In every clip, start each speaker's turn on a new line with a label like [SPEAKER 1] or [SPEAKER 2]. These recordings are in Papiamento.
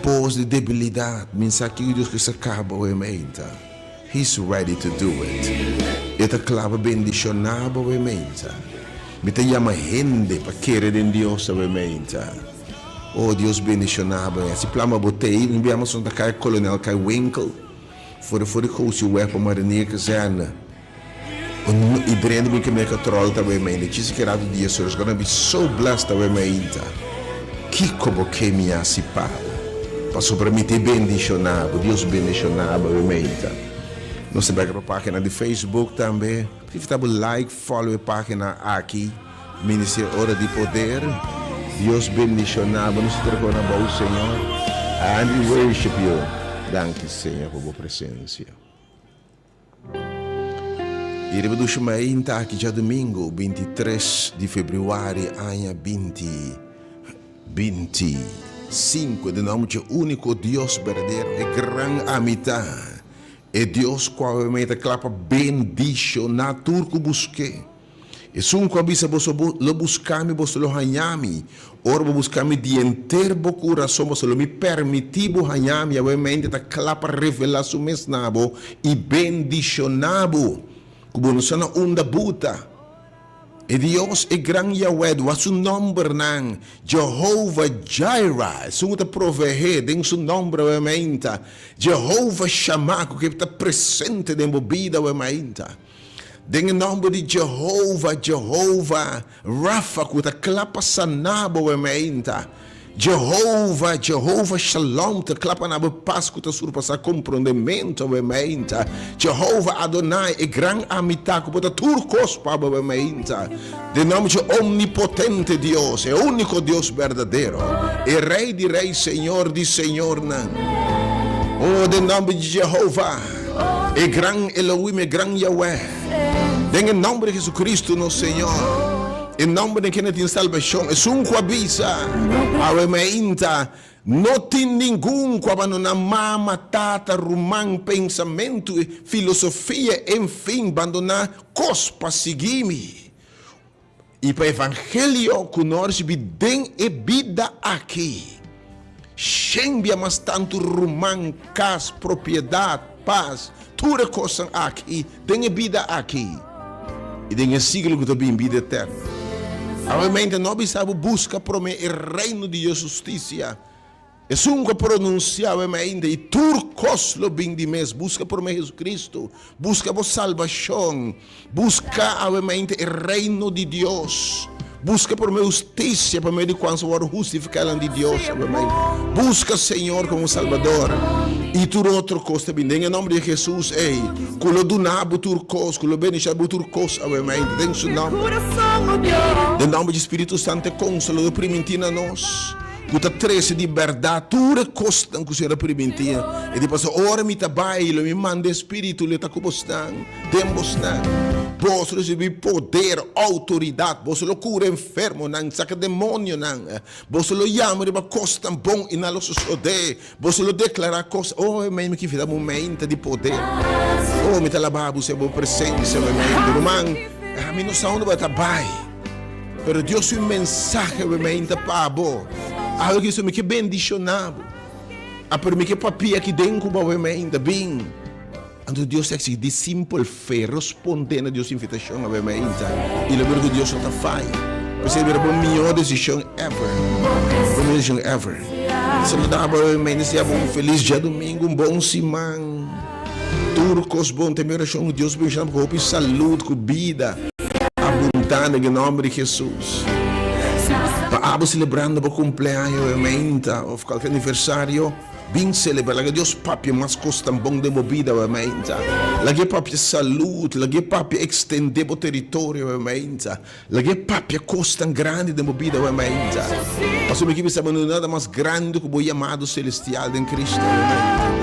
[SPEAKER 1] pos di debilidat, mi sa kiko Dios ke saka bo awe meinta. He's ready to do it. E ta kla pa bendishoná bo awe meinta. Mi ta yama hende pa kere den Dios awe meinta. Oh, Dios bendishoná bo. Si plama bo tei, mi bia mas ta kai Kolonel Kai Winkel, for for di Goosje Weg pa Marinier Kazerne. Iedereen di bin ke control ta awe mainta. Djis ke rato di Yesus is gonna be so blessed awe mainta. Kiko bo ke mi hasi pa bo? Pasobra mi te bendiciona bo. Dios bendiciona bo awe mainta. Nos ta bek riba pagina di Facebook tambe. Invita bo like, follow e pagina aki, Ministerio Ora di Poder. Dios bendiciona bo. Nos ta trece ora bou Señor. And we worship you. Danki Señor pa bo presencia. I riba dushi mainta aki djadumingu 23 di febrüari aña 20 25 den nòmber dje úniko Dios berdadero, e gran Amitá, e Dios ku awe mei ta kla pa bendishoná tur ku busk'é. Esun ku a bisa boso, Lo buska mi, boso lo haña mi. Ora bo buska mi di henter bo kurason, boso lo mi permití bo haña mi. Awe mente ta kla pa revelá su mes na bo i bendishoná bo, ku bo no sa na unda bo ta. E Dios, e gran Yahweh, dua su nòmbernan, Jehovah Jireh, esun ku ta proveé den su nòmber awe mainta, Jehovah Shammah, ku ke ta presente den bo bida awe mainta. Den e nòmber di Jehova, Jehova Rafa ku ta kla pa sana bo wemeinta. Jehova, Jehova Shalom ta kla pa na bo pas ku ta surpasá komprondementu wemeinta. Jehova Adonai, e gran Amitá ku bo ta tur kos pa bo wemeinta. Den nòmber dje Omnipotente Dios, e úniko Dios berdadero, e Rei di rei, Señor di señornan. O, den nòmber di Jehova. E gran Elohim, e gran Yahweh. Den e nomber di Jesucristo nos Señor. E nomber den kende tin salbacion. Esun cu a bisa, Awe mainta, no tin ningun cu a bandona mama, tata, ruman, pensamento, filosofia, enfin, bandona cos pa sigui mi. I pa evangelio ku no a risibí den e bida aki, shen bia mas tantu ruman, kas, propiedat, pas, tur e kosnan aki den e bida aki i den e siglo ku ta bin, bida eterno. Awe no a bisa bo buska promé e reino di Dios hustisia. Esun ku a pronunsiá awem ainda, i tur kos lo bin di mes. Buska promé Jesucristo, buska bo salbashon, buska awem ainda e reino di Dios, buska promé hustisia pa medio di kual nos a wòrdu hustifiká dilanti di Dios awem ainda. Buska Señor komo Salbador, i tur otro kos ta bin. Den e nòmber di Jesus, ei, ku lo duna bo tur kos, ku lo bendishoná bo tur kos awem ainda, den Su nòmber. Den nòmber di Spiritu Santu e Konsolador primintí na nos. Ku ta trese di bèrdat tur e kosnan ku Señor a primintí. E di, Pasobra ora mi ta bai, lo mi manda e Spiritu, lo e ta ku bosnan, den bosnan. Boso lo risibí poder, outoridat, boso lo kura enfermonan, saka demonionan, boso lo yama riba kosnan bon i nan lo sosodé, boso lo deklará kos. O, e mei mi ki fita momento di poder. O, mi ta alabá bo, Señor, bo presensia, mi mei. Ruman, mi no sa unda bo ta bai. Pero Dios su mensahe we meinta pa bo. Awe ki mi ke bendiciona bo. A pero mi ke papia ki den ku bo we meinta bin. Anto Dios ta exigi di simpel fe responde na Dios invitacion awe meinta. I lo mira ku Dios no ta faya. P'esei bira bo mihó decision ever. Bo mihó decision ever. Saluda bo awe meinta sea bo un feliz djadumingu, un bon siman. Tur kos bon ta mi orashon ku Dios bendiciona bo ku hopi salud, ku bida abundante den e nomber di Jesus. Pa abo celebrando bo cumpleaños e meinta of cualke aniversario, bin celebra. Laga Dios papia mas kos tan bon den bo bida e meinta. Laga e papia salud, laga e papia extende bo teritorio e meinta. Laga e papia kos tan grandi den bo bida awe mainta. Pasobra mi ke bisa bo no nada mas grandi ku bo yamado selestial den Cristo awe mainta.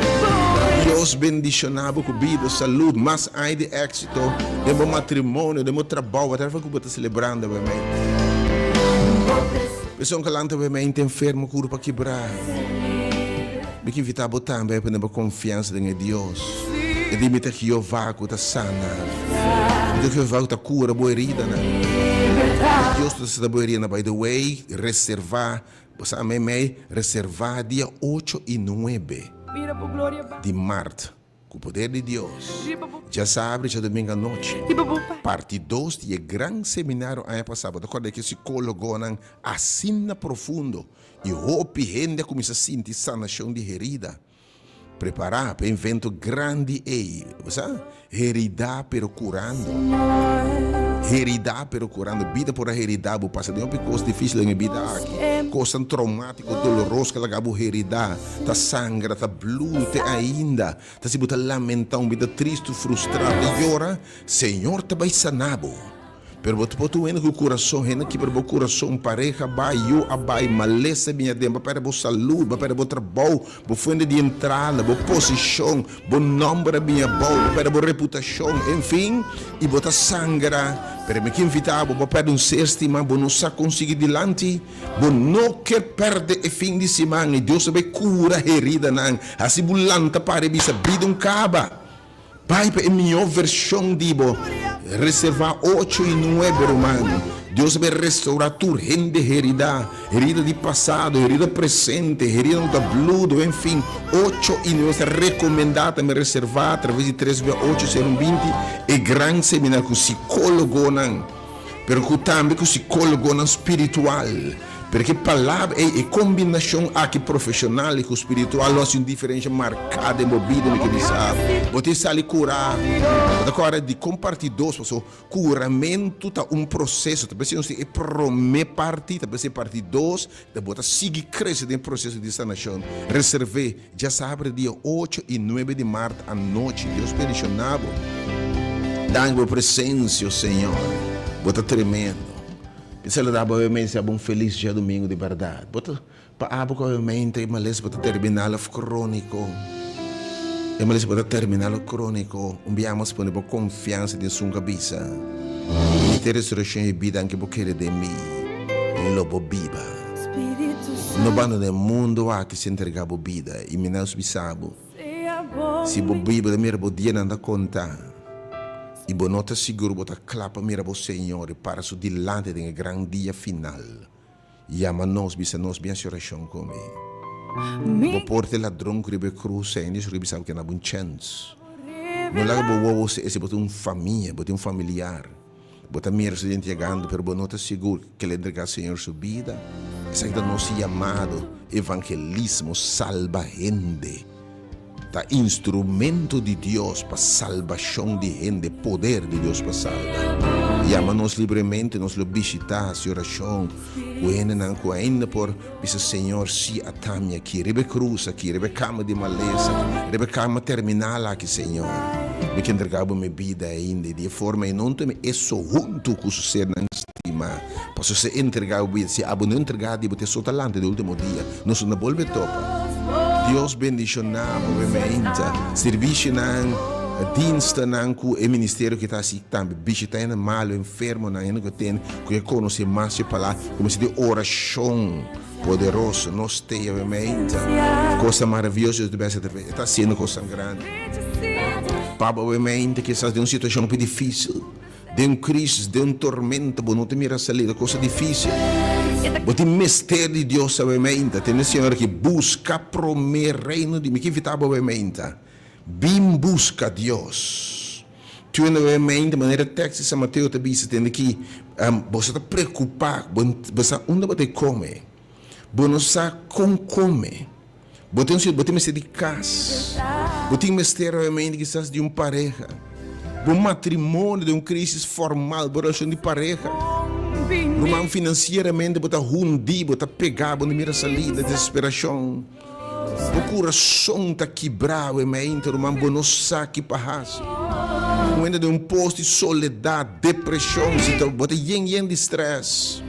[SPEAKER 1] Dios bendiciona bo ku bida, salud, mas aña di exito den bo matrimonio, den bo trabao, whatever ku bo ta celebrando awe mainta. Persoon ku a lanta awe mainta enfermo, kurpa kibra. Mi ke invita bo tambe pa pone bo konfiansa den e Dios. E di mi ta Jehová ku ta sana. Mi ta Jehová ku ta kura bo heridanan. Dios ku ta sana bo heridanan. By the way, reserva. Bo sa meimei reservá dia ocho i nuebe di mart ku poder di Dios djasabra i djadumingu anochi. Parti dos di e gran seminario aña pasá bo ta kòrda ke sikólogonan asina profundo i hopi hende a kuminsá sinti sanashon di herida. Prepará pa e invento grandi ei. Bo sa? Heridá pero kurando. Heridá pero kurando. Bida por a heridá bo. Pasa den hopi kos difísil den e bida aki. Kosnan traumátiko, doloros ku a laga bo heridá. Ta sangra, ta blu te ainda. Ta si bo ta lamentá un bida tristu, frustrá, ta yora. Señor ta bai saná bo. Pero bo ta por tur hende ku kurason, hende kibra bo kurason, pareha bai, yu a bai, malesa bini aden, bo a pèrdè bo salud, bo a pèrdè bo trabou, bo fuente di entrada, bo posishon, bo nòmber a bini abou, bo a pèrdè bo reputashon, enfin, i bo ta sangra. Pero mi ke invitá bo, bo a pèrdè un ser stimá, bo no sa kon sigui dilanti, bo no ke pèrdè e fin di siman, i Dios ta bai kura heridanan, hasi bo lanta para i bisa, Bida un kaba. Bai pa e mihó vershon di bo. Reservá ocho i nuebe, ruman. Dios a bai restourá tur hende heridá, herida di pasado, herida presente, herida ku ta bludo, enfin. Ocho i nuebe ta rekomendá tambe reservá atraves di tres bia ocho sero un binti e gran seminar ku sikólogonan, pero ku tambe ku sikólogonan spiritual. Pero ke palabra ei, e kombinashon aki profeshonal i ku spiritual lo hasi un diferensha marká den bo bida, mi ke bisa. Bo tin sali kurá. Bo ta kòrda di kompartí dos paso kuramentu ta un proseso. Ta p'esei nos tin e promé parti, ta p'esei parti dos, ta bo ta sigui krese den e proseso di sanashon. Reserv'é djasabra dia ocho i nuebe di mart anochi. Dios bendishoná bo. Danki bo presensia, Señor. Bo ta tremendo. Mi saluda bo obviamente abo un felis djadumingu di berdad. Bo ta pa abo ku obviamente e malesa bo ta terminal of kroniko. E malesa bo ta terminal of kroniko. Un bia mas pone bo konfiansa den esun ku a bisa, Mi ta e resurekshon i e bida, anke bo kere den mi, lo bo biba. No bandona e mundu aki sin entrega bo bida. I mi nos bisa bo, si bo biba ta mira bo dianan ta konta. I bo no ta sigur bo ta kla pa mira bo Señor i para su dilanti den e gran dia final. Yama nos, bisa nos bin hasi orashon ku mi. Bo por ta e ladron ku riba e krus ei, Dios riba bisa bo ke na bo un chèns. No laga bo wowo si ese bo tin un famia, bo tin un familiar. Bo ta mira su djente yegando, pero bo no ta sigur ke el a entregá Señor su bida. Esaki ta nos yamado, evangelismo, salba hende. Ta instrumento di Dios pa salbashon di hende, poder di Dios pa salba. Yama nos libremente, nos lo bishita, hasi orashon ku hendenan ku ainda por bisa, Señor, si ata mi aki riba e krus aki, riba e kama di malesa aki, riba e kama terminal aki, Señor, mi ke entrega Bo mi bida ainda. I di e forma ei no tuma eso huntu ku su sernan stima, pasobra si entrega bo bida, si abo no entrega di bo ta e sotalante di ultimo dia. Nos no bolbe topa. Dios bendiciona bo bemeinta. Servicionan, dienstennan cu e ministerio ki ta haci tambe. Bishita hende malo, enfermonan, hende cu ten cu ke conoce mas dje palabra. Cu mester di oracion poderoso. Nos te bemeita. Cosnan maraviyoso Dios ta bes e ta haciendo cosnan grandi. Pa bo bemeita kisas den un situacion hopi dificil. Den un crisis, den un tormenta, bo no ta mira salida, cosa dificil. Bo tin mester di Dios awe meinta. Tende Señor aki, busca prome reino di mi. Ki invita bo awe meinta? Bin busca Dios. Tende awe meinta, manera e tekst di San Mateo ta bisa, tende ki, boso ta preocupa, bo sa unda bo ta come, bo no sa con come. Bo tin bo tin mester di kas. Bo tin mester obviamente kisas di un pareha. Bo matrimonio den un crisis formal, bo relacion di pareha. Ruman financieramente bo ta hundi, bo ta pega, bo no mira salida, desesperacion. Bo curason ta kibra obviamente ruman, bo no sa ki pa haci. Un hende den un pos di soledad, depresion, si ta bo ta yen yen di stress.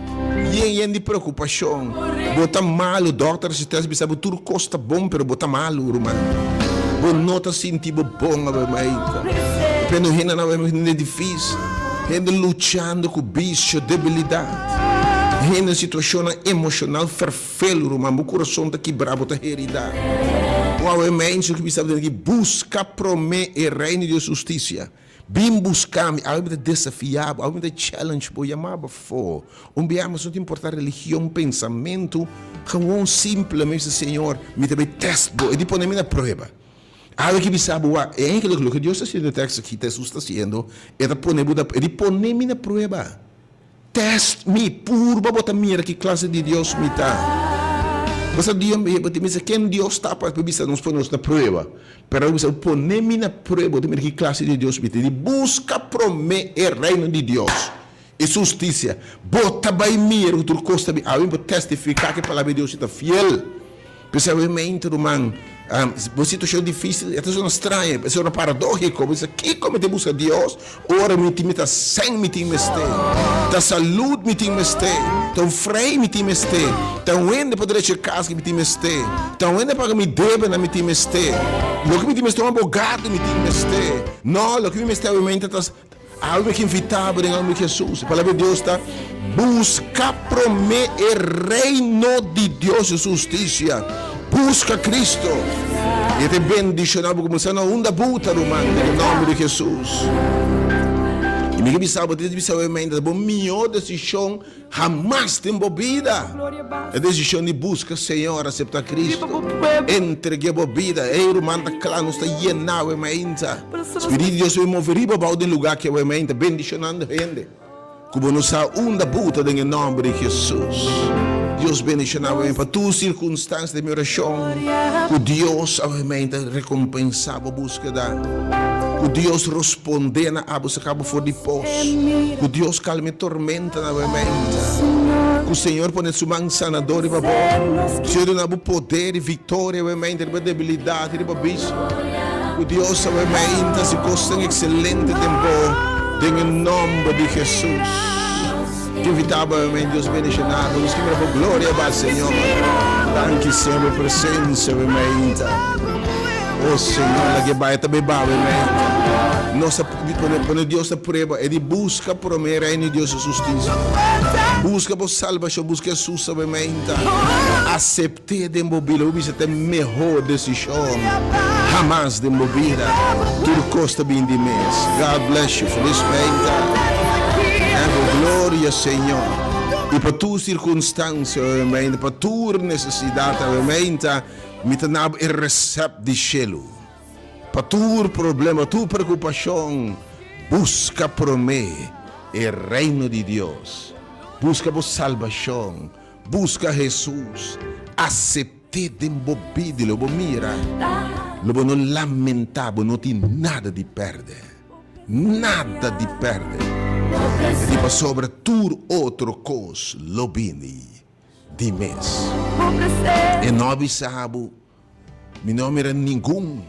[SPEAKER 1] Yen yen di preokupashon. Bo ta malu, dòkter hasi tèst bisa bo tur kos ta bon, pero bo ta malu, ruman. Bo no ta sinti bo bon awe maita. Depende un hendenan awe hende difísil, hende luchando ku bisio, debilidat, hende den situashonnan emoshonal fèrfelu, ruman. Bo kurason ta kibrá, bo ta heridá. Bo awe mei, su ki bisa bo tene ki buska promé e Reino di Dios hustisia. Bin buska mi. Awe mi ta desafia bo, awe mi ta challenge bo, yama bo afó. Un biaha mas no ta importa religion, pensamentu, gewoon simplemente bisa Señor, mi ta bai test bo, e di pone mi na prueba. Awe ki bisa bo wak, eigenlijk loke Dios ta hasiendo den e tekst aki, Hesus ta hasiendo, e ta pone bo na, e di pone mi na prueba. Test mi, purba bo ta mira ki klase di Dios mi ta. Bo sa Dios, bo ta bisa ken Dios ta pa bisa nos pone nos na prueba. Pero bo bisa pone mi na prueba, bo ta mira ki klase di Dios mi ta. Di buska prome e reino di Dios i su hustisia, bo ta bai mira ku tur kos ta bin. Awe mi por testifiká ku e palabra di Dios ta fiel. P'esei awe mente, ruman, bo situashon difísil, e ta sona straño, e sona paradóhiko. Bo bisa, Kiko mi ta buska Dios ora mi tin mi ta sèn mi tin mester, ta salud mi tin mester, ta un frei mi tin mester, ta un hende pa drecha e kas mi tin mester, ta un hende paga mi debenan mi tin mester, loke mi tin mester un abogado mi tin mester. No, loke mi mester awe mente ta Algo ki invitá bo den nomber di Hesus. E palabra di Dios ta, Buska promé e reino di Dios i su hustisia. Buska Cristo. I e ta bendishoná bo kuminsá na unda bo ta, ruman, den e nomber di Hesus. I mi ke bisa bo, tin bisa bo ta bo mihó desishon Hamas den bo bida e desishon di buska Señor, aseptá Cristo, entreg'é bo bida. Ey ruman ta kla, nos ta yená awe mainta. Spiritu di Dios ta bin move riba abou den lugá aki awe mainta, bendishonando hende ku bo no sa unda bo ta den e nòmber di Hesus. Dios bendishoná awe pa tur sirkunstansia den mi orashon ku Dios awe mainta rekompensá bo búskeda, ku Dios rospondé na abo saka bo for di pos. Ku Dios kalma e tormenta na bo mente. Ku Señor pone su man sanador riba bo. Señor duna bo poder i viktoria bo mente riba debilidat i riba bisio. Ku Dios ta bo mente hasi kosnan ekselente den bo den e nòmber di Hesus. Ki invitá bo mente Dios bendishoná bo. Nos ke mira bo gloria ba Señor. Danki Señor bo presensia bo mente. Oh Señor laga e bai ta beba bo mente. Nos ta. Di pone pone Dios na prueba e di buska prome reino di Dios i su hustisia. Buska bo salbashon, buska Hesus sabementa. Asept'é den bo bida, bo bisa ta e mehor desishon hamas den bo bida. Tur kos ta bin di mes. God bless you. Felis meinta. Bo gloria Señor. I pa tur sirkunstansia, obviamente, pa tur nesesidat, obviamente, mi ta na bo e resèpt di shelu. Pa tur problema, tur preokupashon, buska promé e Reino di Dios. Buska bo salbashon. Buska Hesus. Asept'é den bo bida i lo bo mira, lo bo no lamentá, bo no tin nada di pèrdè. Nada di pèrdè. E di pasobra tur otro kos lo bini di mes. E no a bisa bo. Mi no a mira ningun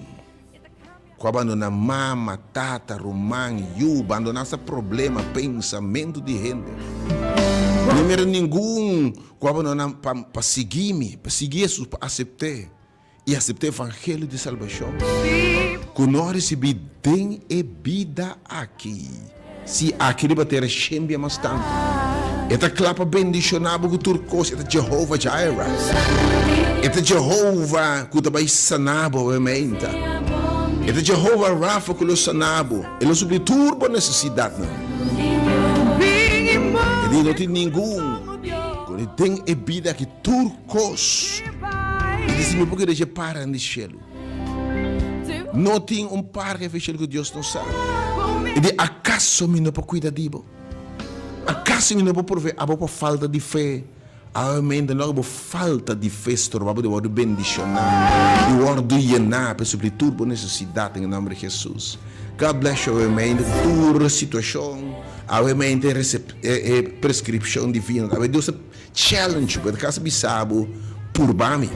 [SPEAKER 1] ku a bandoná mama, tata, ruman, yu, bandoná sa problema, pensamentu di hende. Mi no a mira ningun ku a bandoná pa pa sigui mi, pa sigui Hesus, pa asept'é i asept'é evangelio di salbashon ku no a risibí den e bida aki. Si aki riba tera shen bia mas tantu. E ta kla pa bendishoná bo ku tur kos. E ta Jehova Jireh. E ta Jehova ku ta bai sana bo awe meinta. E ta Jehova Rapha ku lo sana bo. E lo supli tur bo nesesidatnan. E di no tin ningun ku di den e bida aki tur kos. E di si mi por keda dje para den di shelu. No tin un parke ofisial ku Dios no sa. I di, Akaso mi no por kuida di bo? Akaso mi no por provee abo pa falta di fe? Awe no bo falta di fe stroba bo di wòrdu bendishoná i wòrdu yená pa supli tur bo nesesidat den e nòmber di Hesus. God bless you awe mente ku tur situashon, awe mente e preskripshon divino. Awe Dios ta Challenge bo, e ta kasa bisa bo, Purba mi.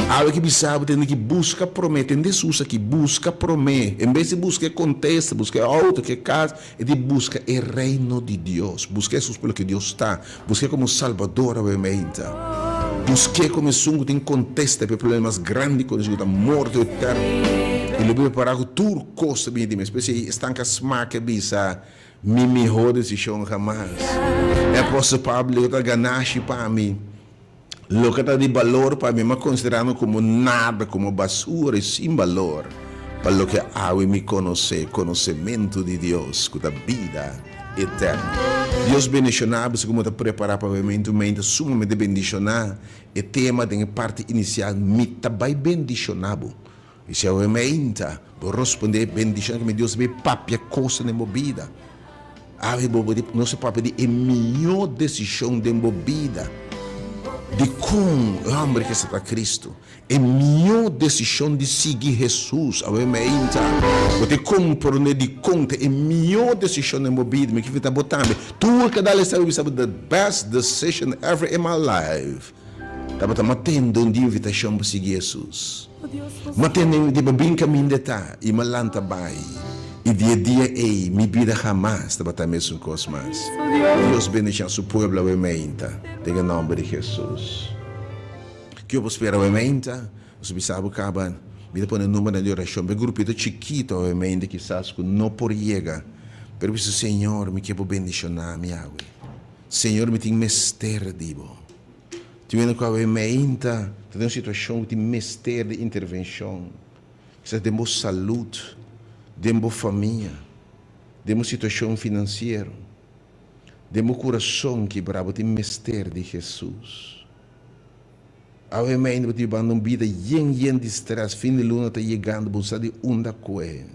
[SPEAKER 1] Awe ki bisa bo tende ki buska prome, tende Hesus aki, buska prome. En bes di buska e kontesta, buska e outo, ke kas, e di buska e reino di Dios. Buska Hesus pa loke Dios ta. Busk'e komo Salbador awe meinta. Busk'e komo esun ku tin kontesta pa e problema mas grandi ku nos ku ta morto eterno. I lo bo prepara ku tur kos ta bini di mes. P'esei esnan ka smak e bisa. Mi mihó desishon hamas. E apòstel Pablo di, Loke ta ganashi pa mi, loke ta di balor pa mi, mi a konsiderá nan komo nada, komo basura i sin balor. pa loke awe mi konosé, konosementu di Dios ku ta bida eterno. Dios bendishoná bo segun bo ta prepará pa bebementu mei ta sumamente bendishoná e tema den e parti inisial mi ta bai bendishoná bo. I si awe meinta bo rospondé bendishoná ku mi Dios ta bai papia kosnan den bo bida. Awe bo bo nos ta papia di e mihó desishon den bo bida. Dikon e hòmber ke sa ta Kristu? E mihó desishon di sigui Hesus awe meinta. Bo ta komprondé dikon ta e mihó desishon den bo bida. Mi ke invitá bo tambe. Tur kada lesa bo bisa bo the best decision ever in my life tabata matende un di invitashon pa sigui Hesus. Matende di pa bin kaminda e ta i mi a lanta bai i di e dia ei mi bida hamas tabata mesun kos mas. Dios bendishon su pueblo awe meinta den e nòmber di Hesus. Kiko bo spera awe meinta? Nos a bisa bo kaba, mi ta pone numbernan di orashon pa e grupito chikito awe meinta kisas ku no por yega, pero bisa, Señor, mi ke bo bendishoná mi awe. Señor, mi tin mester di bo. Tin hende ku awe meinta ta den un situashon ku tin mester di intervenshon, kisas den bo salud, den bo famia, den bo situashon finansiero, den bo kurason kibrá, bo tin mester di Hesus. Awe mei bo ta bibando un bida yen yen di stress, fin di luna ta yegando bo no sa di unda koe.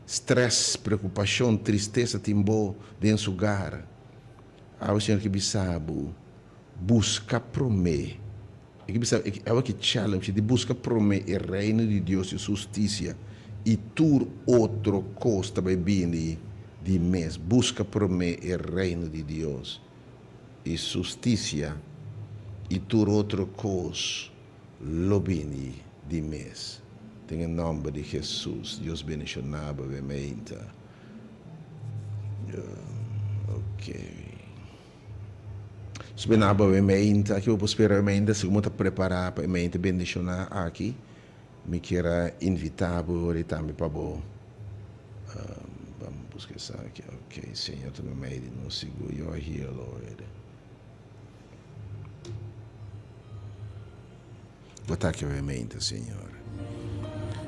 [SPEAKER 1] Stress, preocupacion, tristesa tin bo den su gar. Awe Señor ke bisa bo, busca prome, e ke bisa, awe ke challenge di busca prome e reino di Dios y su husticia y tur otro cos ta bay bini di mes. Busca prome e reino di Dios. i sustisia i tur otro kos lo bini di mes. Den e nòmber di Hesus, Dios bendishoná bo be meinta. Ok. Dios bendishoná bo be meinta. Aki bo por spera be meinta segun bo ta prepará pa e meinta bendishoná aki. Mi kier a invitá bo ora tambe pa bo Ban buska esaki. Ok, Señor ta meimei di nos sigur. You are here, Lord. Bo ta aki awemente, Señor.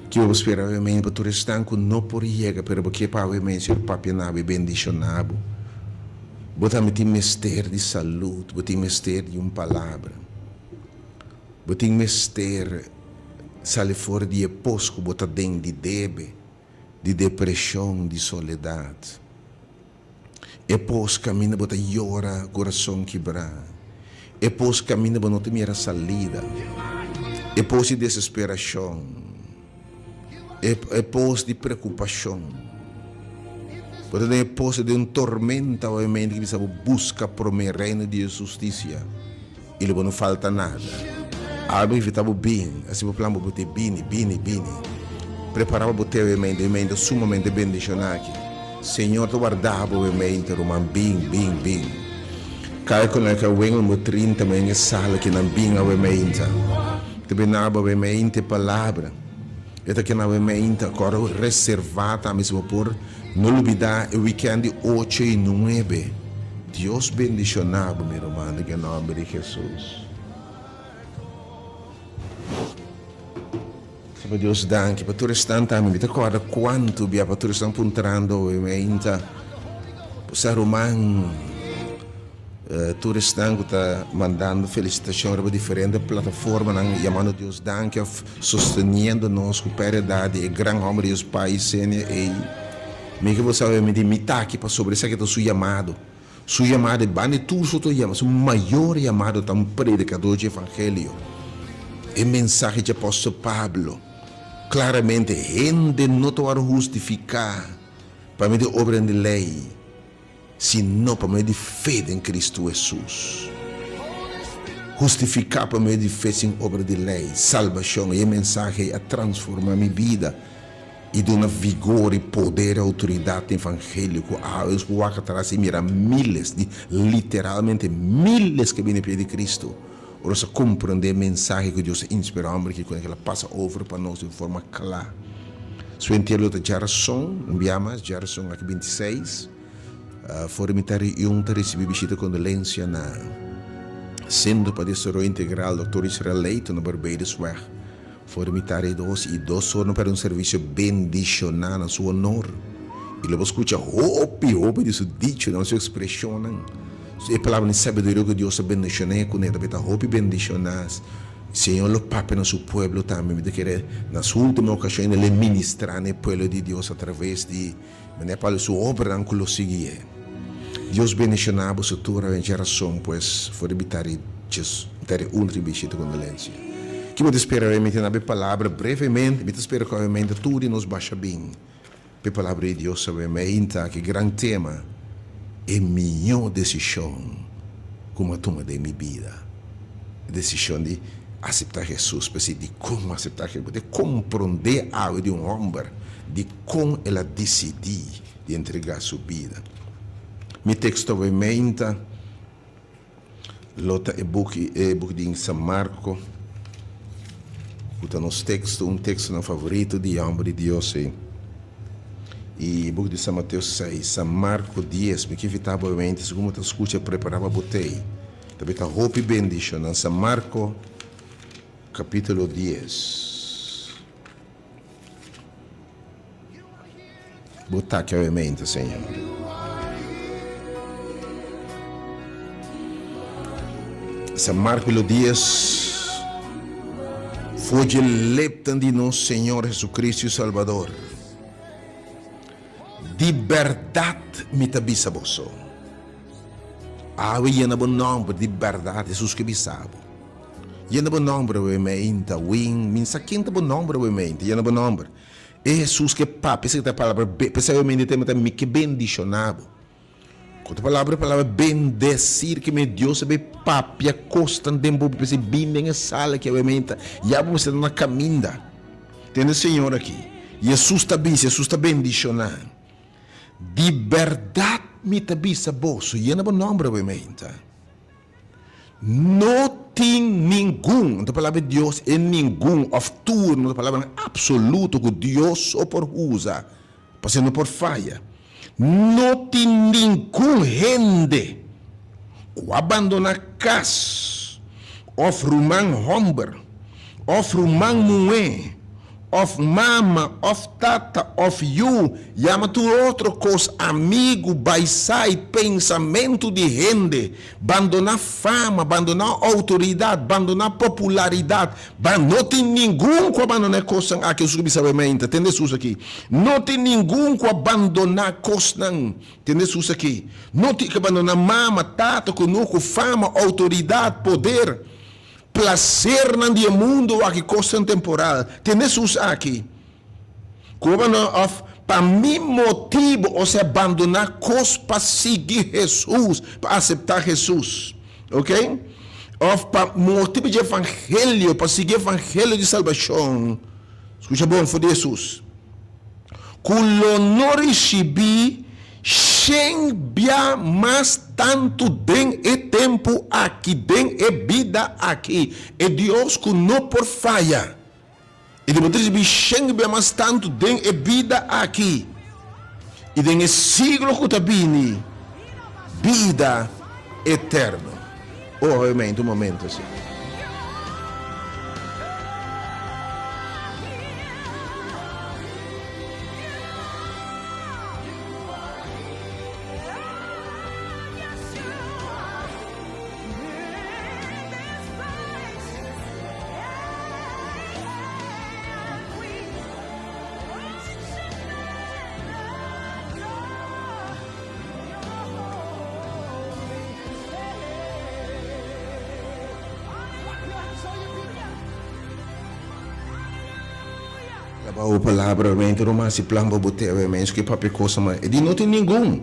[SPEAKER 1] Kico bo spera awemente pa tur esnan cu no por yega, pero bo kier pa awemente Señor papia na bo y bendiciona bo. Bo tambe tin mester di salud, bo tin mester di un palabra. Bo tin mester sali for di e pos ku bo ta den di debe, di depreshon, di soledat. E pos kaminda bo ta yora kurason kibrá. E pos kaminda bo no ta mira salida. E pos di desesperashon. E e pos di preokupashon. Bo ta den e pos di un tormenta obviamente ki bisa bo buska promé reino di Dios hustisia i lo bo no falta nada. Awe bo invita bo bin, asi bo plan bo bo te bini, bini, bini. Prepara pa bo te obviamente, obviamente sumamente bendishoná aki. Señor ta warda bo obviamente ruman bin, bin, bin. Kai ku nan ka wen lo 30 men e sala ki nan bin obviamente. Ta bina bo obviamente palabra. E ta keda awe-meinta kòrda reservá tambe si bo por no lubidá e wikènt di ocho i nuebe. Dios bendishoná bo mi ruman den e nòmber di Hesus. Saba Dios danki pa tur esnan tambe. Mi ta kòrda kuantu bia pa tur esnan puntrando awe-meinta. Bo sa ruman. Tur esnan ku ta mandando felisitashon riba diferente plataformanan yamando Dios danki òf sosteniendo nos ku pèrdida di e gran hòmber di Dios Pai Senia ei. Mi ke bo sabe mi di mi ta aki pasobra esaki ta su yamado. Su yamado e banda di tur soto yama, su mayor yamado ta un predikador dje evangelio. E mensahe dje apòstel Pablo klaramente hende no ta wòrdu hustifiká pa medio di obranan di lei. Sino pa medio di fe den Cristo Hesus. Hustificá pa medio di fe sin obra di ley, salbacion, i e mensahe ei a transformá mi bida i duna vigor i poder i autoridad na evangelio cu awe nos por wak atras i mira miles di, literalmente miles cu a bini pie di Cristo ora nos a comprende e mensahe cu Dios a inspira homber aki cu el a pasa over pa nos di un forma cla. Su entiero lo ta djarason, un bia mas, djarason aki 26. For di mitad di un ta ricibi bishita condolencia na Centro pa Desaroyo Integral Doctor Israel Leito na Barbadosweg. For di mitar di dos i dos or no perde un servisio bendishoná na su honor. I lo bo skucha hopi, hopi di su dichonan, su ekspreshonnan, e palabranan di sabiduria ku Dios a bendishon'é kuné ta beta hopi bendishoná. Señor lo papia na su pueblo tambe. Mi ta kere na su ultimo okashon el e ministrá na e pueblo di Dios atraves di Manera Pablo su obranan ku lo siguié. Dios bendishoná boso tur awe dje rason pues for di bitar i djes bitar i un riba i shete kondolensia. Ki bo ta spera awe mi ta na be palabra brevemente mi ta spera ku awe mente tur di nos basha bin p'e palabra di Dios awe meinta ki gran tema e mihó desishon ku mi a tuma den mi bida e desishon di aseptá Hesus p'esei dikon mi a aseptá Hesus bo ta komprondé awe di un hòmber di Kon el a disidí di entregá su bida? Mi teksto awemeinta lo ta e buki e buki di San Marko, ku ta nos teksto, un tekstonan favorito di hòmber di Dios ei. I buki di San Mateo seis, San Marko dies. Mi ke invitá bo awemeinta, segun bo ta skucha, prepará pa bo tei. Ta bai ta hopi bendishonnan. San Marko kapítulo dies. Bo ta aki awemente, Señor. San Marco lo dies, For dje lepnan di nos Señor Jesucristo y Salbador, Di berdad mi ta bisa boso, awe yena bo nomber di berdad, Jesus ke bisa bo. Yena bo nomber awe meinta, win, min sa ken ta bo nomber awe meinta, yena bo nomber. E Jesus ke papia, esaki ta e palabra be, p'esei awe meinta e tema ta mi ke bendiciona bo. Ku otro palabra, e palabra bendecir ke men Dios a bay papia kosnan den bo, p'esei bin den e sala aki awe meinta, ya bo mester ta na kaminda. Tende Señor aki, Jesus ta bisa, Jesus ta bendiciona. Di berdad mi ta bisa boso, yena bo nomber awe meinta. No tin ningun, anto palabra di Dios e ningun of tur no ta palabranan absoluto ku Dios so por usa, pasobra no por faya. No tin ningun hende ku a bandoná kas of ruman hòmber of ruman muhé Of mama, of tata, of yu, yama tur otro kos amigu, baisai, pensamentu di hende, bandoná fama, bandoná outoridat, bandoná popularidat, ba no tin ningun ku a bandoná e kosnan aki, Hesus a bisa awe mainta, tende Hesus aki, no tin ningun ku a bandoná kosnan, tende Hesus aki, no tin ku a bandoná mama, tata, kunuku, fama, outoridat, poder. Plasernan di e mundu aki kosnan temporal. Tende Hesus aki, Koba no òf pa mi motibu, osea bandoná kos pa sigui Hesus, pa aseptá Hesus. Ok? Òf pa motibu di evangelio, pa sigui evangelio di salbashon. Skucha bon for di Hesus. Ku lo no ricibí shen bia mas tantu den e tempu aki, den e bida aki. E Dios ku no por faya, i lo bo ta ricibí shen bia mas tantu den e bida aki i den e siglo ku ta bini, bida eterno. Oh, un momento así. Laba bo palabra mente no mas si plan pa bo te awe mens ku e papia kosa ma e di no tin ningun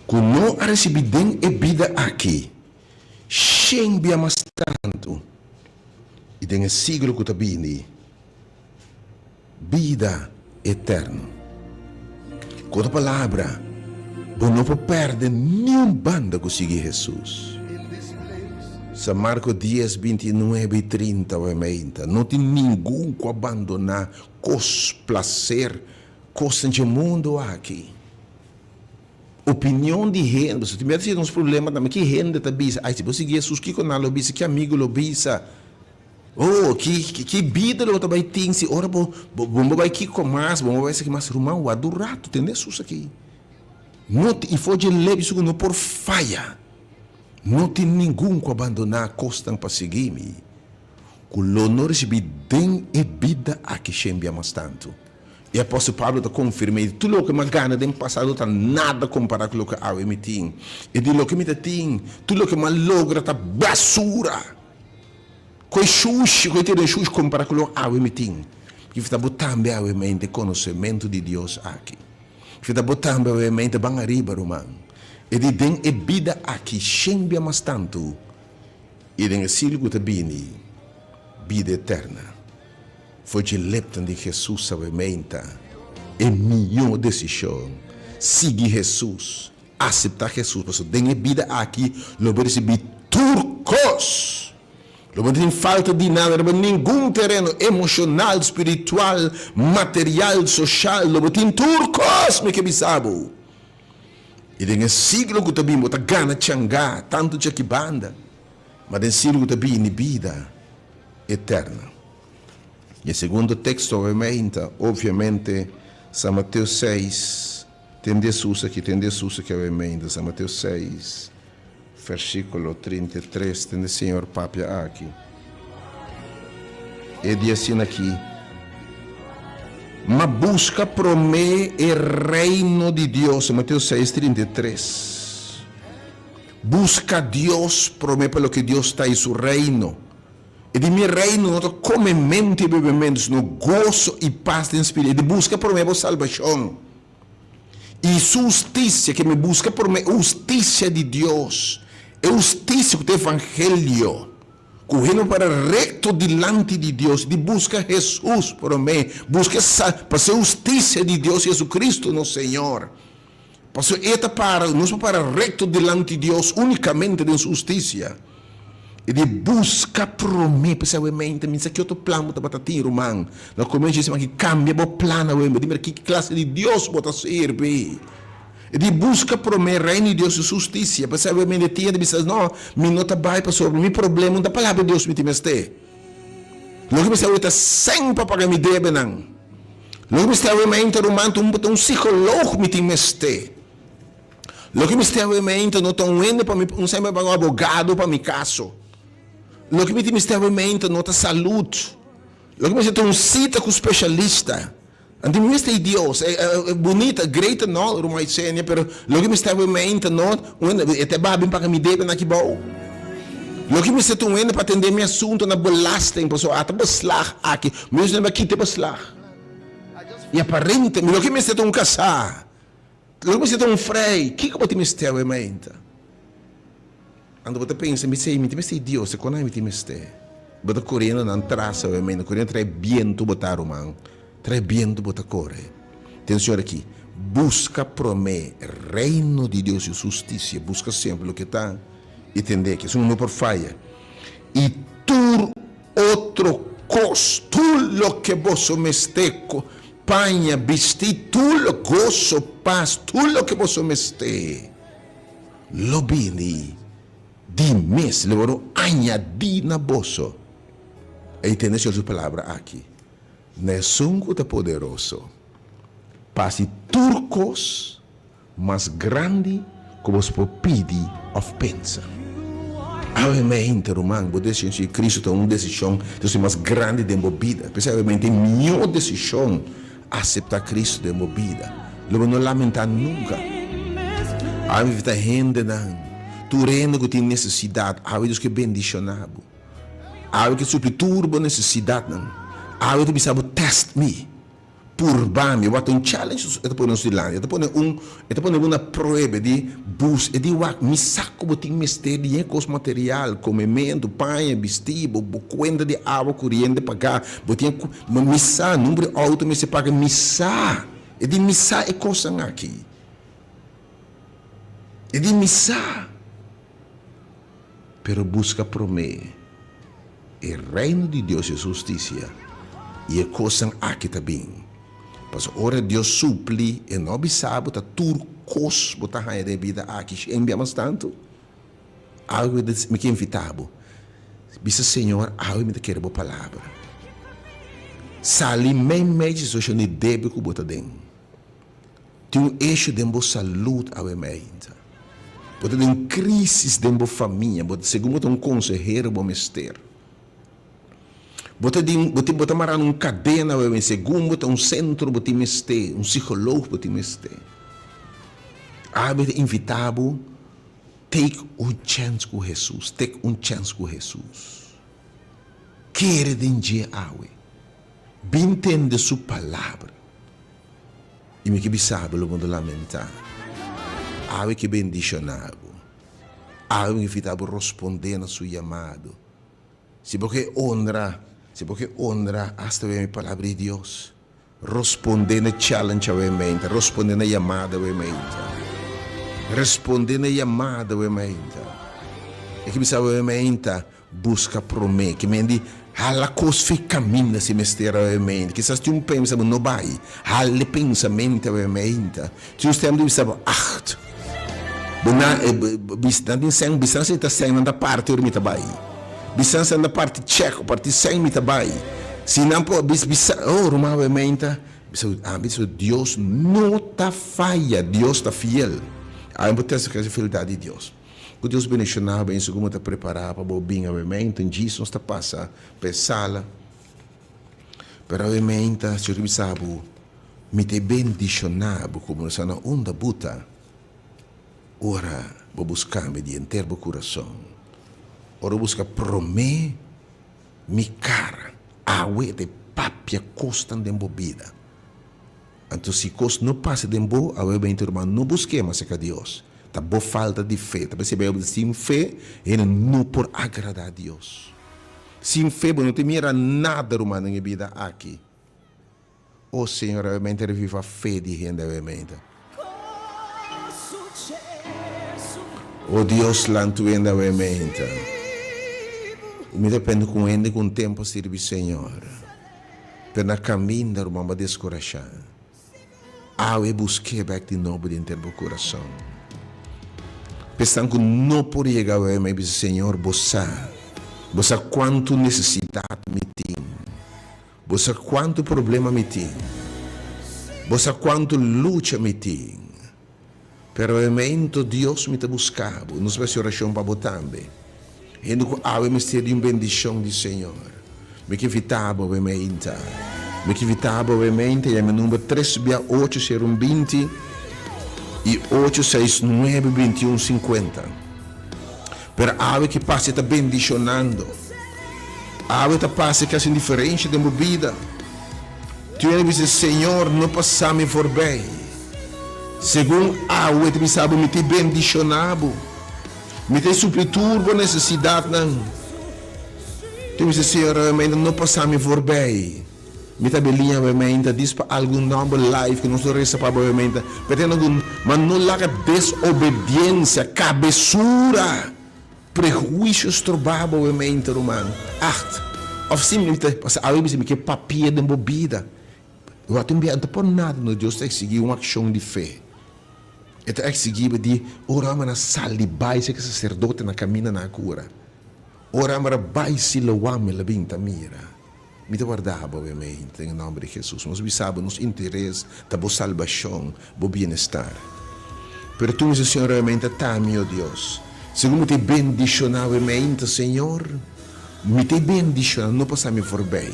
[SPEAKER 1] ku no a risibi den e bida aki shen bia mas tantu i den e siglo ku ta bini. Bida eterno. Ku otro palabra, bo no por pèrdè niun banda ku sigui Hesus. San Marko dies, bintinuebe i trinta Obviamente, no tin ningun ku a bandoná kos, plaser, kosnan dje mundu aki. Opinion di hende, pasobra tin bia ta siña nos problema tambe, ki hende ta bisa, ai si bo sigui Hesus, kiko nan lo bisa, ki amigu lo bisa? Oh, ki ki bida lo bo ta bai tin si ora bo bo bo bai kiko mas, bo bai esaki mas. Ruman, wak un ratu, tende Hesus aki. No tin, i for dje lebi su ku no por faya. No tin ningun ku a bandoná kosnan pa sigui mi, ku lo no risibí den e bida aki shen bia mas tantu. E apòstel Pablo ta konfirm'é, Di tur loke mi a gana den pasado ta nada kompará ku loke awe mi tin. I di loke mi ta tin, tur loke mi a logra ta basura. Ku e shushi, ku e teren shushi kompará ku loke awe mi tin. Kif ta bo tambe awe mente konosementu di Dios aki? Kif ta bo tambe awe mente ban ariba, ruman? E di den e bida aki shen bia mas tantu, i den e siglo ku ta bini, bida eterna. For dje lepnan di Hesus awe meinta e mihó desishon, sigui Hesus, aseptá Hesus, pasobra den e bida aki lo bo risibí tur kos. Lo bo no tin falta di nada riba ningun tereno, emoshonal, spiritual, material, soshal, lo bo tin tur kos, mi ke bisa bo. I den e siglo ku ta bini bo ta gana changá tantu djaki banda, ma den siglo ku ta bini bida eterna. E segundo teksto obviamente, obviamente, San Mateo seis, tende Hesus aki, tende Hesus aki obviamente, San Mateo seis, versíkulo 33, tende Señor papia aki. E di asina aki, Ma buska promé e reino di Dios, San Mateo seis, 33. Buska Dios promé pa loke Dios ta i su reino. E di mi reino no ta komementu i bebementu, sino goso i pas den spiritu. E di buska promé bo salbashon i su hustisia, ke mi buska promé e hustisia di Dios, e hustisia ku ta evangelio, ku hende por para rekto dilanti di Dios. E di buska Hesus promé, buska pa se hustisia di Dios, Jesucristo nos Señor. Pasobra e ta para, nos por para rekto dilanti Dios únikamente den su hustisia. E di buska promé, p'esei awe mente mi sa ki otro plan bo tabata tin, ruman. Na komienso dje siman aki, kambia bo plan awe, bo di mira ki klase di Dios bo ta sirbi. E di buska promé Reino di Dios i su hustisia, p'esei awe mente tin hende bisa, no, mi no ta bai pasobra mi problema no ta palabra di Dios mi tin mester. Loke mi sa awe ta sèn pa paga mi debenan. Loke mi staba mente ruman ta un ta un psicoloog mi tin mester. Loke mi staba mente no ta un hende pa mi un semper pa un abogado pa mi caso. Loke mi tin mester mente no ta salud. Loke mi mester ta un cita cu specialista. Anto mi mester Dios. Bunita, great and all ruman Yesenia, pero loke mi staba mente no un hende e ta babi pa mi debe na kibou. Loke mi mester ta un hende pa atende mi asunto na belasting pasobra ata beslag aki mi mester pa kita e beslag y aparente mi loke mester ta un kasá loke mester ta un frei kiko bo tin mester awe mainta anto bo ta pensa mi sey mi tin mester Dios e kon mi tin mester bo ta koriendo nan tras awe mainta koriendo trae biento bo ta ruman trae biento bo ta kore atencion aki buska prome reino di Dios y su husticia buska semper loke ta. I tende ki esun no por faya. I tur otro kos, tur loke boso mester, paña, bisti, tur lo, goso, pas, tur loke boso mester, lo bini di mes, lo wòrdu añadí na boso. I tende Señor su palabra aki, Na esun ku ta poderoso pa hasi tur kos, Mas grandi ku bos por pidi òf pensa. Awe mente, ruman, bo desishon sigui Kristu ta un desishon ta esun mas grandi den bo bida. P'esei awe mente e mihó desishon aseptá Kristu den bo bida. Lo bo no lamentá nunka. Awe mi ta hendenan, tur hende ku tin nesesidat, awe Dios ke bendishoná bo. Awe ke supli tur bo nesesidatnan. Awe ta bisa bo, Test mi. Purba mi, wak ta un challenge e ta pone nos dilanti, e ta pone un, e ta pone bo na prueba di bus, e di wak, mi sa ku bo tin mester di e kos material, komementu, paña, bisti, bo bo kuenta di awa, kuriente pagá, bo tin ku, mi sa number di outo mester paga, mi sa, e di mi sa e kosnan aki, e di mi sa. Pero buska promé e Reino di Dios i su hustisia, i e kosnan aki ta bin. Pasobra ora Dios supli, e no bisa bo ta tur kos bo ta haña den e bida aki. Shi enbia mas tantu? Algu mi ke invitá bo. Bisa Señor, awe mi ta kere bo palabra. Sali meimei di situashon di debe ku bo ta den. Tin un issue den bo salud awe meinta. Bo ta den crisis den bo famia, bo segun bo ta un consehero bo mester. Bo ta den bo tin bo ta mara na un cadena awe meinta, segun bo ta un centro bo tin mester, un psicoloog bo tin mester. Awe ta invita bo take un chance cu Jesus, take un chance cu Jesus. Kere den dje awe. Bin tende su palabra. I mi ke bisa bo lo bo no lamentá. Awe ke bendishoná bo. Awe mi ke fita bo rospondé na su yamado. Si bo ke honra, si bo ke honra asta wea mi palabra di Dios, rospondé na challenge awe meinta, rospondé na yamada awe meinta. Respondé na yamada awe meinta. E ke bisa awe meinta, Buska promé ke men di hala kos fi kaminda si mester awe meinta. Kisas tin un pensa bo no bai, hala e pensamentu awe meinta. Tin un stem di bisa bo, Acht! Bo na nan tin sèn, bisa si ta sèn nan ta parti ora mi ta bai. Bisa si nan ta parti chèk o parti sèn mi ta bai. Si nan por bisa, oh ruman awe meinta, bisa ami bisa Dios no ta faya, Dios ta fiel. Awe bo tèst e fieldat di Dios. Ku Dios bendishoná bo en segun bo ta prepará pa bo bin awe-meinta. Djis nos ta pasa pa e sala, pero awe-meinta Señor ta bisa bo, Mi ta bendishoná bo komo no sa na unda bo ta ora bo buska mi di henter bo kurason. Ora bo buska promé mi kara, awe ta e papia kosnan den bo bida. Anto si kos no pasa den bo, awe beinti ruman, no busk'é mas serka Dios. Ta bo falta di fe. Ta p'esei Beibel ta sin fe hende no por agradá Dios. Sin fe bo no ta mira nada ruman den e bida aki. O Señor awe meinti reviva fe di hende awe meinti. O Dios lantu hende awe meinti. Mi ta pende ku un hende ku un tempu a sirbi Señor. Pero na kaminda ruman bo a deskurashá. Awe busk'é bèk di nobo denter bo kurason. P'esnan ku no por yega awe mi a bisa, Señor, bo sa. Bo sa kuantu nesesidat mi tin. Bo sa kuantu problema mi tin. Bo sa kuantu lucha mi tin. Pero e momento Dios mi ta buska bo. Nos ta hasi orashon pa bo tambe. Hende ku awe mester di un bendishon di Señor. Mi ke invita bo awe meinta. Mi ke invita bo awe meinta yama e number tres bia ocho sero un binti i ocho seis nuebe binti un sinkuenta. Pero awe ke pasa e ta bendishonando. Awe ta pasa e ke hasi un diferensha den bo bida. Tin hende bisa, Señor, no pasa mi forbij. Segun awe ta bisa bo, mi ta bendishoná bo. Mi ta supli tur bo nesesidatnan. Tin bisa, Señor, awe mainta no pasa mi forbij. Mi ta beliña awe mainta dis pa algun nòmber live ku nos lo resa pa bo awe mainta. Pero tin algun, ma no laga desobediensia, kabesura. Prehuisio stroba bo mente ruman. Acht. Of simplemente pasobra awe bisa mi ke papia den bo bida. Wak tin bia no ta por nada no Dios ta exigi un accion di fe. E ta exigi bo di ora homber a sali bai seki sacerdote na caminda na cura. Ora homber a bai Siloam el a bin ta mira. Mi ta warda bo awe den e nomber di Jesus. Nos bisa bo nos interes ta bo salbashon, bo bienestar. Pero tur mi Señor awe ta ta mi, o Dios. Segun mi ta bendishona awe ta Señor, mi ta bendishona, no pasa mi forbij.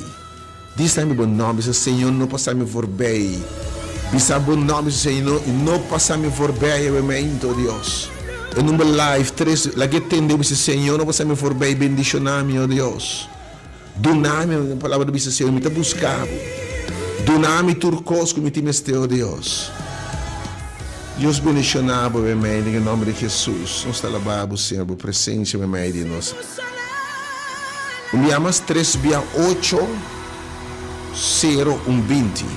[SPEAKER 1] Disa mi bo nomber, bisa Señor, no pasa mi forbij. Bisa bo nomber, Señor, no pasa mi forbij awe o Dios. E number live tres, laga e tende, bisa Señor, no pasa mi forbij, bendishona mi, o Dios. Duna mi, e palabra ta bisa, Señor, mi ta buska bo. Duna mi tur kos ku mi tin mester, o Dios. Dios bendishoná bo meimei den e nòmber di Hesus. Nos ta alabá bo, Señor, bo presensia meimei di nos. Un bia mas, tres bia ocho, sero, un binti.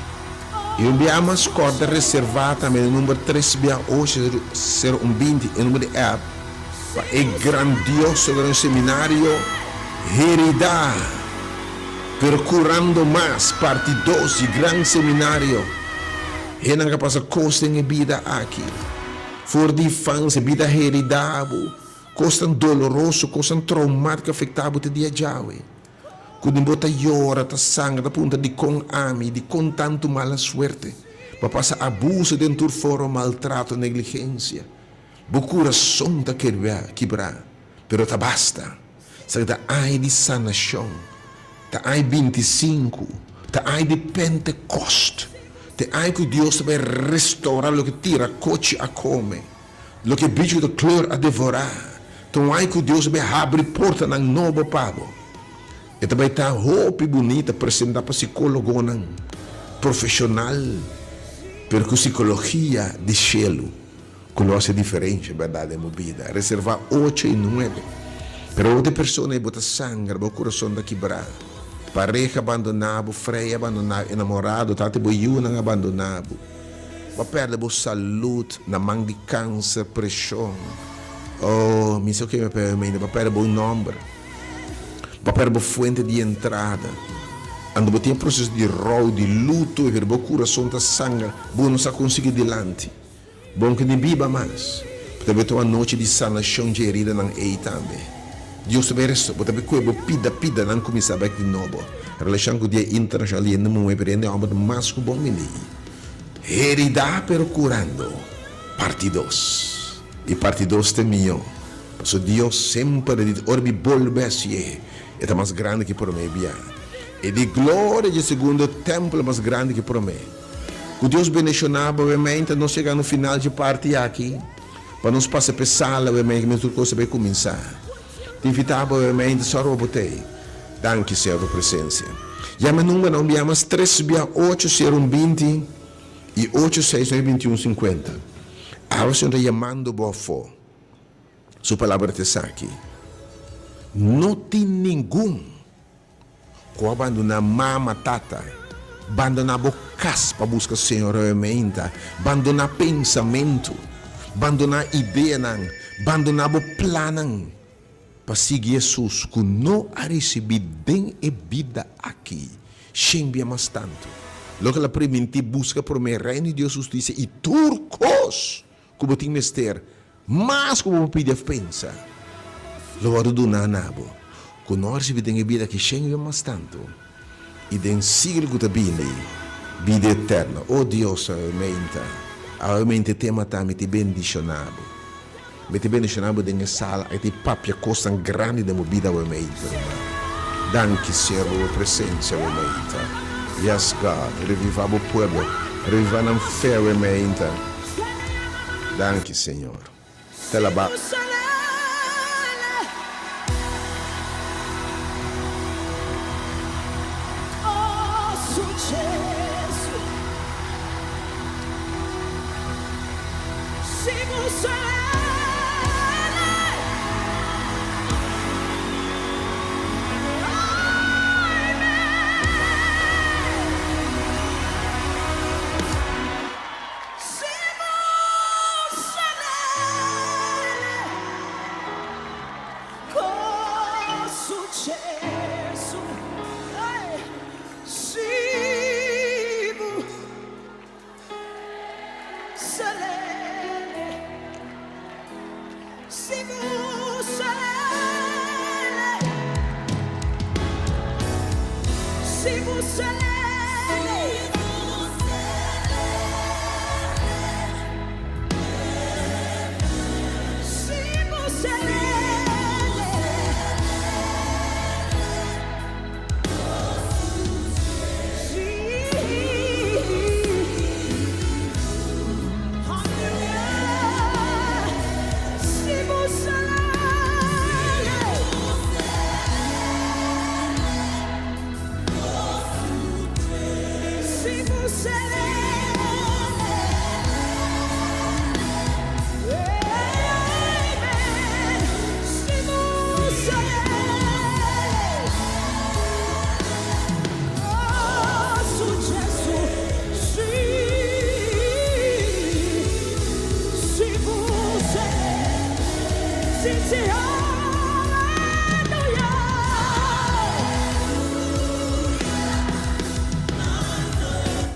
[SPEAKER 1] I un bia mas, kòrda reservá tambe e number tres bia ocho, sero, un binti, e number di app. Pa e grandioso gran seminario Heridá, pero Curando Mas, parti dos di gran seminario. Hennan ka pasa kos den e bida aki. For di infansia, bida heridá bo. Kosnan doloroso, kosnan traumátiko afektá bo te dia djawe. Ku di bo ta yora, ta sangra, ta puntra dikon ami, dikon tantu mala suerte. Bo a pasa abuso den tur forma, maltrato, negligensia. Bo kurason ta kibrá, pero ta basta. Esaki ta aña di sanashon, ta aña bintisinku, ta aña di Pentekost, ta e aña ku Dios ta bai restourá loke tira kochi a kome, loke bichi ku ta kleur a devorá. Ta un aña ku Dios ta bai habri portanan nobo pa bo. E ta bai ta hopi bunita presentá pa sikólogonan profeshonal, pero ku sikologia di shelu. Ku lo hasi diferensha bèrdat den bo bida. Reservá ocho i nuebe. Pero otro persona ei bo ta sangra, bo kurason ta kibrá. Pareha bandoná bo, frei a bandoná bo, enamorado, tata bo yunan a bandoná bo. Bo a pèrdè bo salud na man di kanser, preshon. Oh, mi sa ke mi a pèrdè mi mente. Bo a pèrdè bo nòmber. Bo a pèrdè bo fuente di entrada. Anto bo tin e proseso di rou, di luto, pero bo kurason ta sangra, bo no sa kon sigui dilanti. Bon ku ni biba mas. Bo ta bai ta un anochi di sanashon dje heridanan ei tambe. Dios ta bai resto bo ta bai kue bo pida pidanan kuminsá bek di nobo. Relashon ku Dia Internashonal di Hende Muhé pero hende hòmber ta mas ku bon bini. Heridá pero kurando. Parti dos. I parti dos ta e mihó. Pasobra Dios semper a di ora mi bolbe hasié e ta mas grandi ku promé bia. E di gloria dje segundo tèmpel mas grandi ku promé. Ku Dios bendishoná bo wemente nos yega no final dje parti aki pa nos pasa p'e sala wemente ku tur kos a bai kuminsá. Ta invitá bo wemente sòru bo tei. Danki Señor pa presensia. Yama e numbernan un bia mas tres bia ocho sero un binti i ocho seis nuebe binti un sinkuenta. Awe Señor ta yamando bo afó. Su palabra ta esaki, No tin ningun. Ku a bandoná mama, tata, bandoná bo kas pa buska Señor realmente, bandoná pensamentu, bandoná ideanan, bandoná bo plannan pa sigui Hesus ku no a risibí den e bida aki shen bia mas tantu. Loke el a primintí, buska promé Reino di Dios, hustisia i tur kos ku bo tin mester Mas ku bo por pidi òf pensa, lo wòrdu duná na bo. Ku no a risibí den e bida aki shen bia mas tantu, i den siglo ku ta bini, bida eterno. O Dios, awe meinta, awe meinta e tema ta, Mi ta bendishoná bo. Mi ta bendishoná bo den e sala aki, ta papia kosnan grandi den bo bida awe meinta, ruman. Danki, Señor, pa bo presensia awe meinta. Yes, God, revivá bo pueblo, revivá nan fe awe meinta. Danki Señor. Te laba.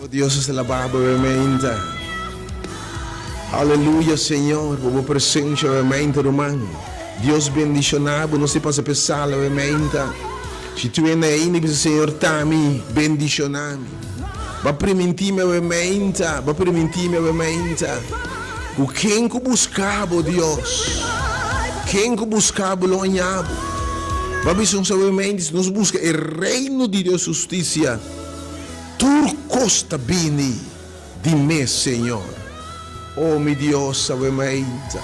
[SPEAKER 1] O Dios nos ta laba bo meinta. Aleluya Señor pa bo presencia bo meinta ruman. Dios bendishoná bo. Nos ta pasa p'e sala awe meinta. Si tu hende ainda bisa Señor ta mi, bendishoná mi. Bo a primintí mi awe meinta, bo a primintí mi awe meinta ku ken ku buska bo, Dios, ken ku buska bo lo haña bo. Bo a bisa nos awe meinta, si nos buska e reino di Dios hustisia, tur kos ta bini. Di mes, Señor. O mi Dios, awe mainta.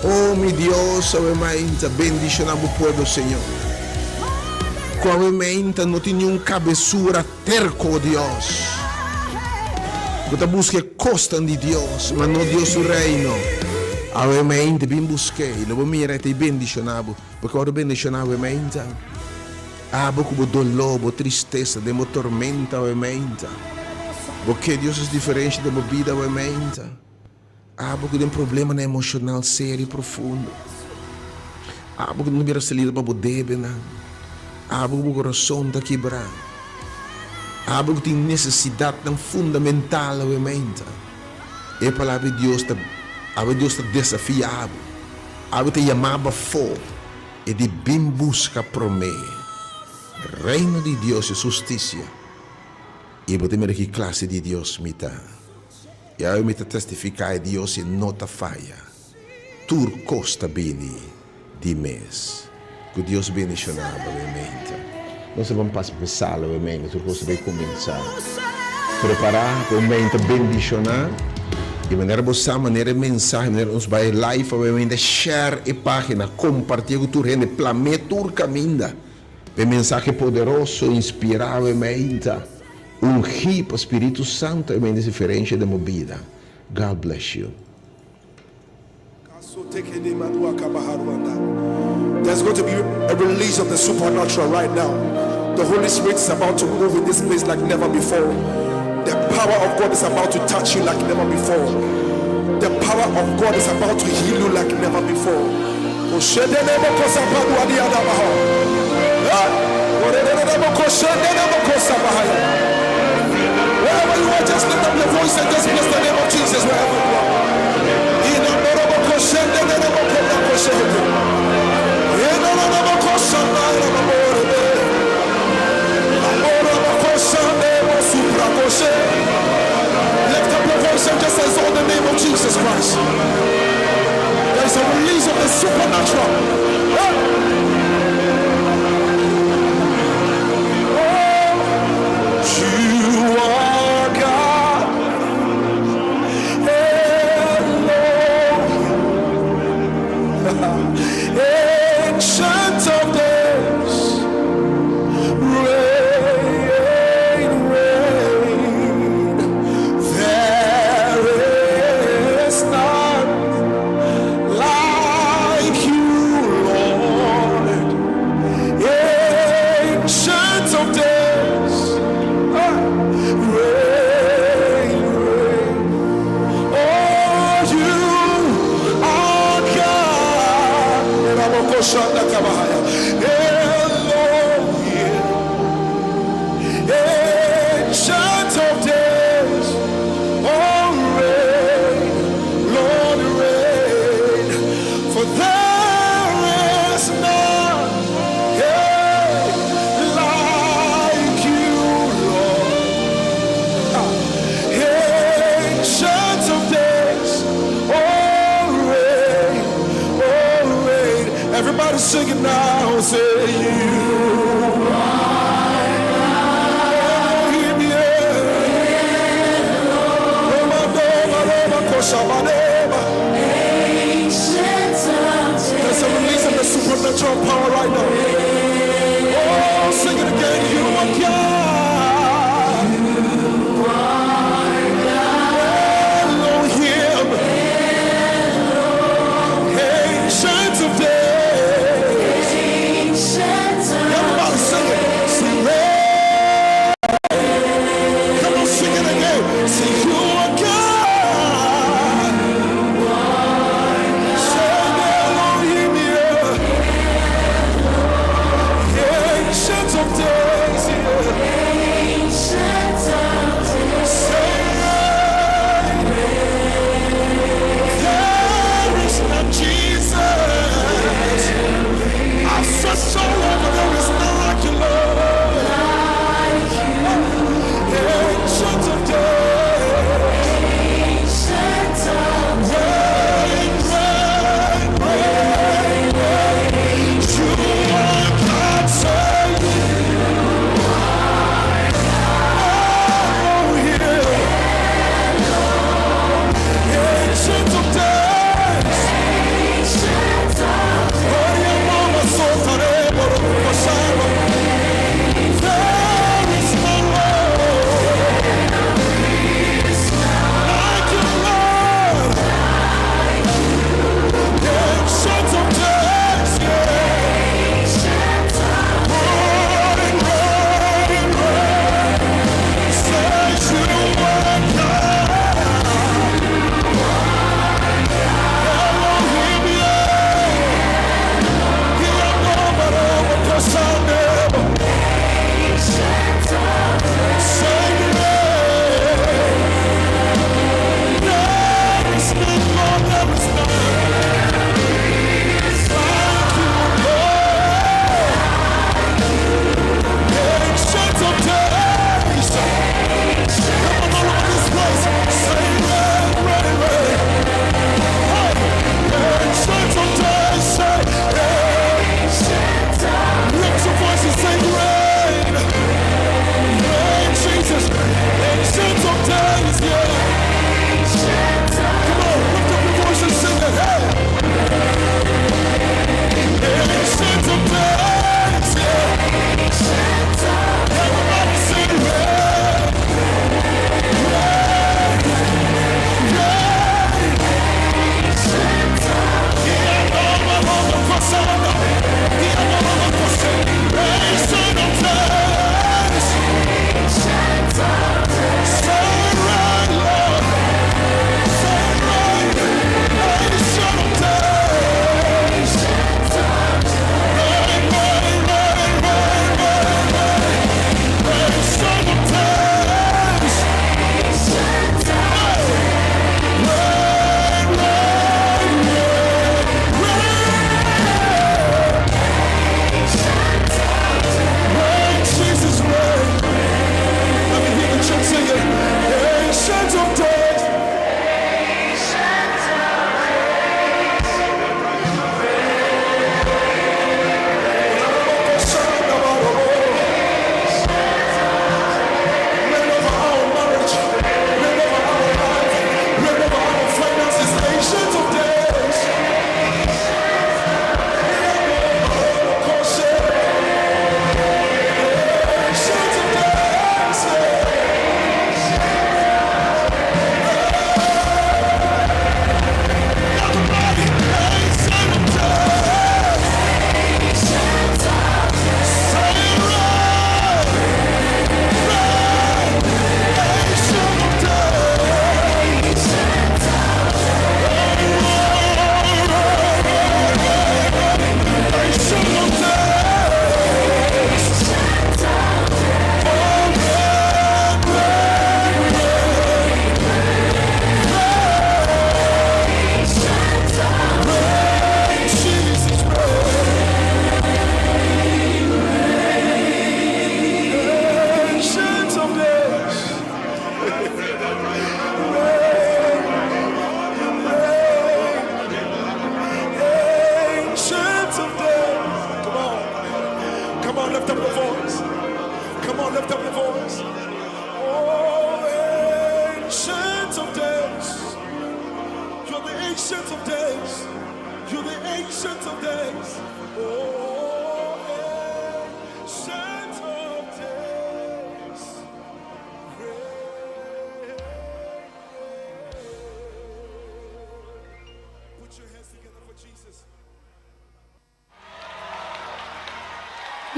[SPEAKER 1] O mi Dios, awe mainta, bendiciona bo pueblo, Señor. Cu awe mainta no tin niun cabesura terco, Dios, cu ta busca e cosnan di Dios, ma no Dios su reino. Awe mainta bin busqu'e y lo bo mira e ta bendiciona bo. Bo ke worde bendiciona awe mainta? Abo ku bo doló, bo tristesa, den bo tormenta awe meinta. Bo ke Dios hasi diferensha den bo bida awe meinta. Abo ku den problemanan emoshonal serio i profundo. Abo ku no bira salida pa bo debenan. Abo ku bo kurason ta kibrá. Abo ku tin nesesidatnan fundamental awe meinta. E Palabra di Dios ta, awe Dios ta desafiá bo. Awe ta yamá bo afó. E di bin buska promé Reino di Dios i su hustisia, i bo ta mira ki klase di Dios mi ta. I awe mi ta testifiká e Dios i no ta faya. Tur kos ta bini di mes. Ku Dios bendishoná bo awe meinta. Nos a ban pasa pa e sala awe meinta, tur kos ta bai kuminsá. Prepará pa un meinta bendishoná. Di manera bo sa manera e mensahe, manera nos bai live awe meinta, share e página, kompartié ku tur hende, plam'é tur kaminda. E mensahe poderoso, inspirá awe meinta, ungí pa Spiritu Santu awe meinta diferensha den bo bida. God bless you.
[SPEAKER 2] There's going to be a release of the supernatural right now. The Holy Spirit is about to move in this place like never before. The power of God is about to touch you like never before. The power of God is about to heal you like never before. Wherever you are, just lift up your voice and just bless the name of Jesus wherever you are. Lift up your voice and just exalt the name of Jesus Christ. There is a release of the supernatural. You are God. Elohim. Ancient of days. Reign, reign. There is none like you, Lord. Ancient of days. Ah, reign, reign. Oh, you are God. Elohim. Ancient of days. Oh, reign, Lord, reign. For there is none yeah, like you, Lord. Ancient of days, oh, reign, oh, reign. Everybody sing it now, say you Elohim, yeah. Roma, Roma, Roma, Koshabaneba. There's a release of the supernatural power right now. Oh, sing it again. You are God. Elohim. Ancient of days.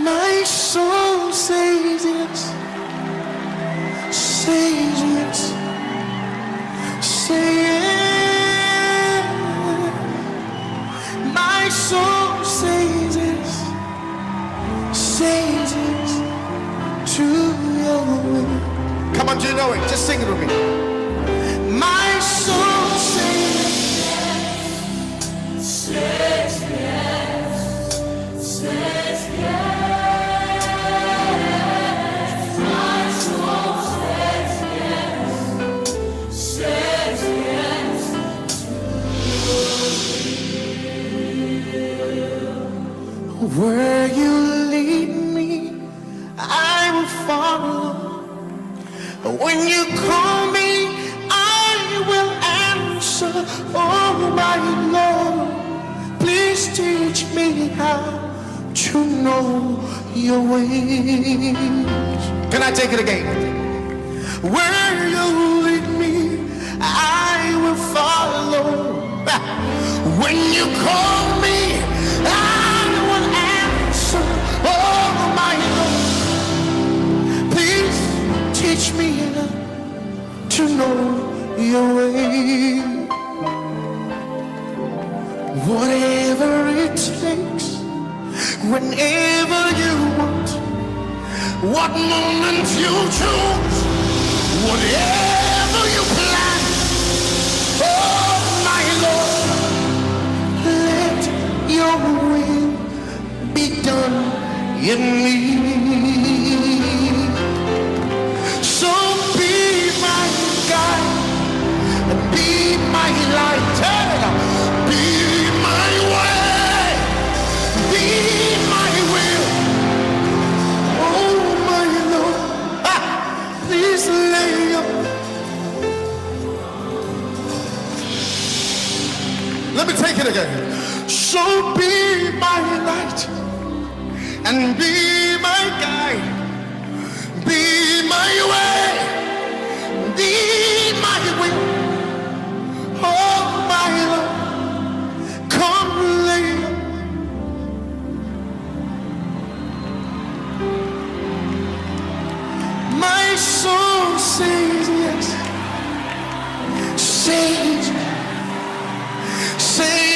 [SPEAKER 2] My soul says yes, says yes, say yes. My soul says yes, says yes to your will.
[SPEAKER 3] Come on, do you know it? Just sing it with me.
[SPEAKER 2] My soul says
[SPEAKER 4] Says yes, says yes. My soul says yes, says yes.
[SPEAKER 2] Where you lead me, I will follow. When you call me, I will answer. Oh, my Lord, please teach me how to know your ways.
[SPEAKER 3] Can I take it again?
[SPEAKER 2] Where you lead me, I will follow. When you call me, I will answer. Oh, my Lord, please teach me to know your way. Whatever it takes, whenever you want, what moment you choose, whatever you plan, oh my Lord, let your will be done in me. So be my guide and be my light, hey, be my way, be my will. Oh my Lord, ah, please lay your
[SPEAKER 3] Let me take it again.
[SPEAKER 2] So be my light and be my guide, be my way, be my will. Oh my Lord, come lay. My soul says yes, says, say.